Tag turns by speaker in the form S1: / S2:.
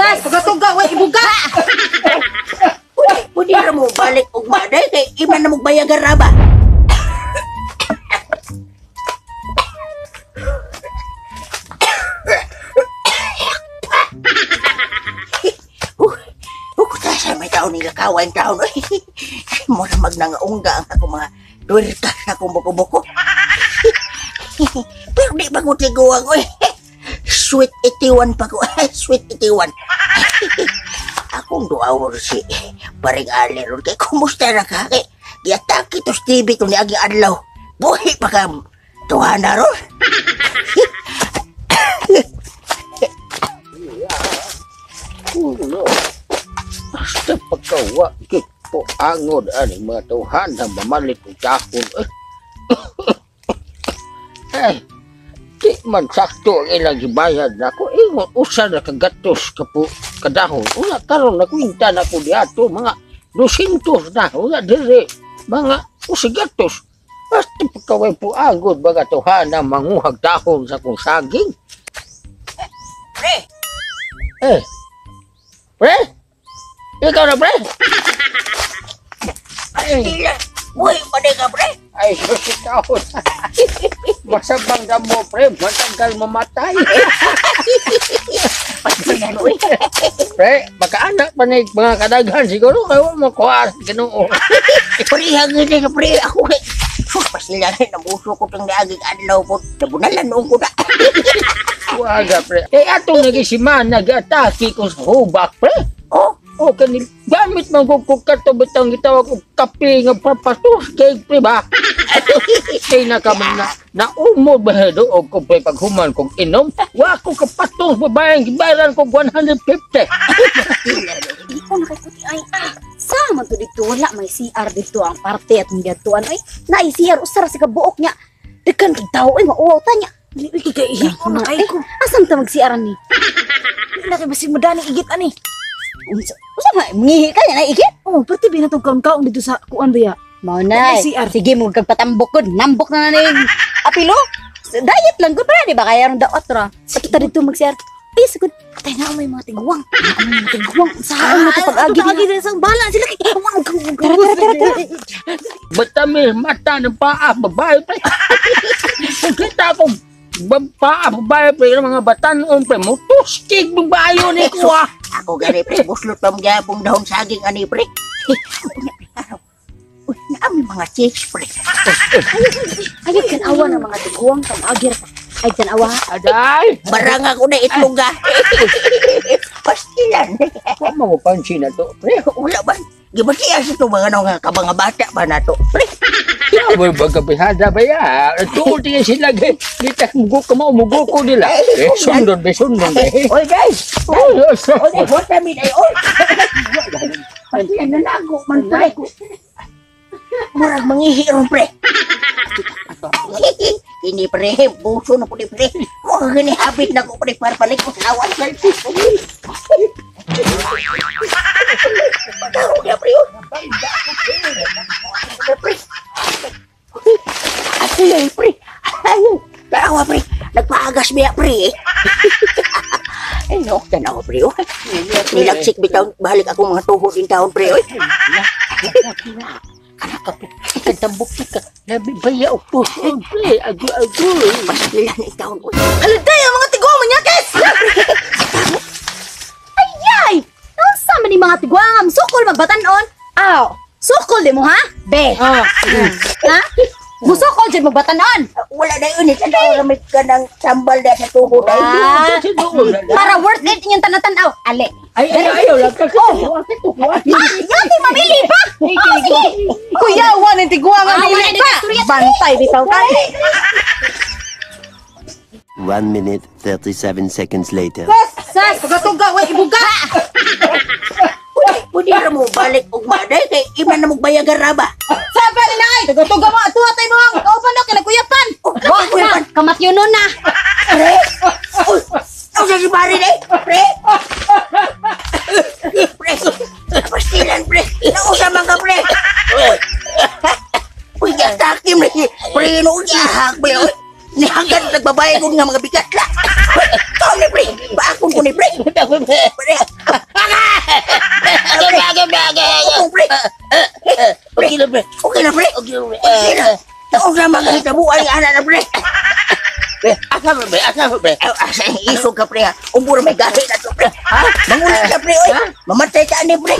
S1: Sas, pagatuga way ibuga.
S2: Pwede ra mo balik og maday kay ima na mo bayagan ra ba. Sa may taon nila kawan taon. Mura magnangaungga ang ako mga duwerta sa akong buko-buko. Pero di pa ko tiguang, oy. Sweet 81 pa ko. Sweet 81. Akong duawor si paring Ali ron. Kay kumusta na ka? Kay giatake to Stevie to ni agi adlaw. Buhi pa ka tuhana ron.
S3: Ulo. Basta pagkawa, po angod ani mga tawhan na mamalit og dahon. Eh, di man sakto ang ilang gibayad nako. Ingon usa na kagatos kapu kadahon. Una karon nakwinta nako diato mga 200 na. Una dire mga 100. Basta pagkaway po angod mga tawhan na manguhag dahon sa kong saging.
S2: Pre!
S3: Eh! Pre! Ikaw na, pre!
S2: Pastila! Uy, paday ka, pre!
S3: Ay, sus, ikaw. Masabang damo, pre. Matagal mamatay.
S2: Pastila, uy.
S3: Pre, makaanak pa na mga kadaghan. Siguro kayo makuha sa Ginoo.
S2: Pre, hangin na, pre. Ako, eh. Sus, pastila na. Nabuso ko itong naaging adlaw po. Nabunalan noong ko na.
S3: Waga, pre. Eh, atong nagisiman, nag-atake ko sa hubak, pre.
S2: Oh?
S3: O, kani gamit man ko kung katubitang gitawag og kape nga papatos kay pre ba? Kay nakaman na naumo ba do og ko pre paghuman kog inom? Wa ko kapatong babaeng gibayaran ko 150.
S1: Di ko nakaikuti ay. Sa man to dito wala may CR dito ang parte atong giadtuan ay. Naay CR usara sa kabuok niya. Daghan kay tao ay mauwaw ta niya.
S4: Dili kay ihi ko na kay ko.
S1: Asam ta mag CR ni?
S4: Dili na kay basig madani igit ani.
S1: Unsa ba mangihi ka niya na igit?
S4: Oh, perti bi natong kaon-kaon dito sa kuan biya.
S1: Mao na. Sige mo kagpatambok gud, nambok na na ning apilo. Diet lang gud pre, di ba kaya ron daot ra. Ato ta dito mag CR. Peace gud.
S4: Atay na may mga tiguang.
S1: May mga tiguang. Saan mo to pag-agi
S4: dito sa bala sila kay.
S1: Tara tara tara tara.
S3: Batami mata ng paa babae pre. Kita ko paa babae pre mga batanon pre mutuskig babae ni ko.
S2: Ako gani pre, buslot pa mga dahon saging ani pre. Uy, naami mga chicks pre.
S1: Ay, tanawa ng mga tiguang pag-agir pa. Ay, tanawa.
S3: Aday!
S2: Barang ako na itlog ah. Pastilan.
S3: Wa mo pansin na to pre.
S2: Wala ba? Gibasiya sa ito mga nga kabanga bata ba na to pre.
S3: Yaboy bagabihada ba ya? Tuod niya sila gay. Kita mugo ka mo mugo ko nila. Eh, sundon be sundon be.
S2: Oy guys.
S3: Oy,
S2: oy, what I mean ay oy. Pastilan na lago man pre. Murag mangihi ron pre. Kini pre, buso na po ni pre. Murag gani habit na ko pre para balik ko sa awan. Pagkaroon niya pre. Pre. Ay, pre. Ay, tanawa pre. Nagpaagas biya pre. Ay, no, tanawa pre. Nilagsik bitaw, balik ako mga tuhod in taon pre. Oy.
S3: Katambok ka. Nabibaya og puso pre. Agoy agoy.
S2: Pastilan in taon.
S4: Haliday ang mga tiguang manyakis.
S1: Ayay! Unsa man ni mga tiguang sukol magbatan-on? Aw, sukol di mo ha? Be.
S3: Ah.
S1: Ha? Musukol jud magbatan-on.
S2: Wala na yun. Tanaw na may kanang sambal na sa tuhod.
S1: Ah, para worth it inyong tanatan-aw. Ale.
S3: Ay, ay, ayaw lang ka. Oh,
S1: Yati mamili pa. Oh, sige.
S4: Kuya, wa ni tiguang ang dili pa. Bantay bitaw ka.
S5: 1 minute 37 seconds later.
S1: Sas,
S4: pagatuga way ibuga.
S2: Pwede ra mo balik og maday kay ima na mo bayagan ra ba.
S4: Sabi ni nay, tuga mo ato atay mo ang kauban no kay nagkuyapan.
S1: Wa na, kamatyo nun na.
S2: Pre. Uy, ano si pare day? Pre. Pre. Pastilan pre. Nausa man ka pre. Uy, giatake pre. Pre no gihak pre. Nihagad nagbabayad ko nga mga bigat la. Kaon ni pre. Baakon ko ni pre. Pre. Pre.
S3: Agay, agay, agay.
S2: Upong, pre.
S3: Okay na, pre.
S2: Okay na, pre.
S3: Okay na, pre.
S2: Okay na. Taon na mga hitabuan ang anak na, pre.
S3: Pre, asa ba, pre? Asa ba, pre?
S2: Ay, asa isog ka, pre, ha? Umbura may gahi na to, pre. Ha? Mangulit ka, pre, oy. Mamatay ka ani, pre.